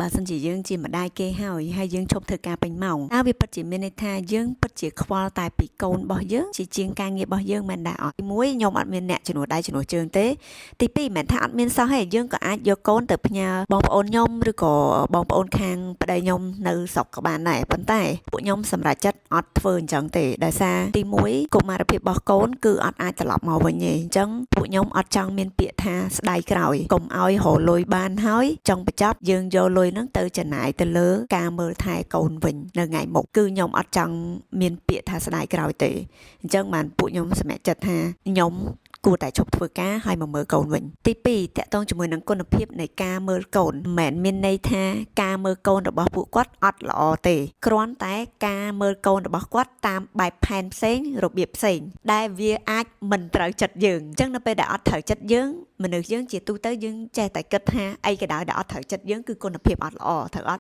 បើសិនជាយើងជាម្ដាយគេហើយហើយយើងឈប់ធ្វើការពេញម៉ោងតើវាពិតជាមានន័យថាយើងពិតជាខ្វល់តែពីកូនរបស់យើងជាជាងការងាររបស់យើងមែនដែរអត់ទីមួយខ្ញុំអត់មានអ្នកជំនួសដៃជំនួសជើងទេទីពីរមិនមែនថាអត់មានសោះទេយើងក៏អាចយកកូនទៅផ្ញើបងប្អូនខ្ញុំឬក៏បងប្អូនខាងប្តីខ្ញុំនៅស្រុកក៏បានដែរប៉ុន្តែពួកខ្ញុំសម្រេចចិត្តអត់ធ្វើអញ្ចឹងទេដោយសារទីមួយកុមារភាពរបស់កូនគឺអត់អាចត្រឡប់មកវិញទេអញ្ចឹងពួកខ្ញុំអត់ចង់មានពាក្យថាស្ដាយក្រោយកុំឲ្យរកលុយបានហើយចង់បញ្ចប់យើងយកលុយហ្នឹងទៅចំណាយទៅលើការមើលថែកូនវិញនៅថ្ងៃមុខគឺខ្ញុំអត់ចង់មានពាក្យថាស្ដាយក្រោយទេអញ្ចឹងបានពួកខ្ញុំសម្រេចចិត្តថាខ្ញុំគួរតែឈប់ធ្វើការហើយមកមើលកូនវិញទី2ទាក់ទងជាមួយនឹងគុណភាពនៃការមើលកូនមិនមែនមានន័យថាការមើលកូនរបស់ពួកគាត់អត់ល្អទេគ្រាន់តែការមើលកូនរបស់គាត់តាមបែបផែនផ្សេងរបៀបផ្សេងដែលវាអាចមិនត្រូវចិត្តយើងអញ្ចឹងនៅពេលដែលអត់ត្រូវចិត្តយើងមនុស្សយើងជាទូទៅយើងចេះតែគិតថាអីក៏ដោយដែលអត់ត្រូវចិត្តយើងគឺគុណភាពអត់ល្អត្រូវអត់?